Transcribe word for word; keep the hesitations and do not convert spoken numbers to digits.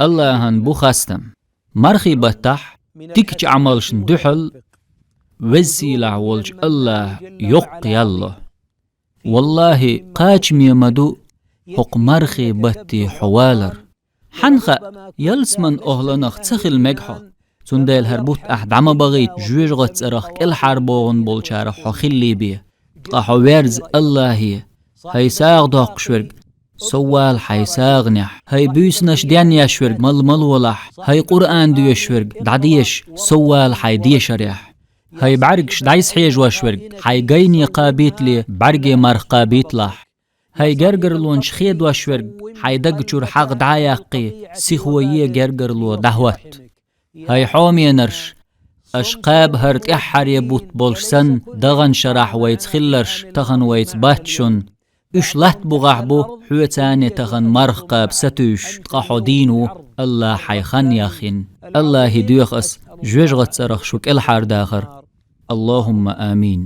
Аллахӏан бу хастам. Мархий баттахь дикача Ӏамалшна дуьхьал Веза-Сийлахь волчу Аллахӏа йоккха ял ло. Валлахӏи, кхачаме ма ду хӀокху мархий батте хьо валар. Хьанна хаьа, ялсаманин охӀланах ца хила мега хьо. Цундела хӀара бутт ахь дӀа ма бахийта, жоьжахатин цӀарах кӀелхьарбохуш болчарах хьо хилале бе. Ткъа хьо верза Аллахӏе: хӀай сагӀа доккхуш верг, сов вала хьайн сагӀанехь, хӀай буьйсанаш денъеш верг, мала ма лолахь, хӀай Къуръан доьшуш верг, дӀадеша, сов вала хьайн дешарехь. ХӀай бӀаьргаш дӀасахьежош верг, хьайн гайне кхабийтале, бӀаьргийн марха кхабийталахь. ХӀай гергарлонаш хедош верг, хьайн даг чуьра хьагӀ дӀа а яккхий, сихо е гергарло дӀахӀотта. ХӀай хьоменарш, аша кхаба хӀара тӀаьххьара бутт болуш санна, даханчу шарахь вайца хилларш тахана вайца бац шуна. Уьш латта бухахь бу, хьоьца а тахана марха кхаба сатуьйсуш, ткъа хьо дийна ву, Аллахӏа хьайн хан яхйина. Аллахӏе доьху ас жоьжахатин цӀарах шу кӀелхьардахар. Аллахӏумма амин.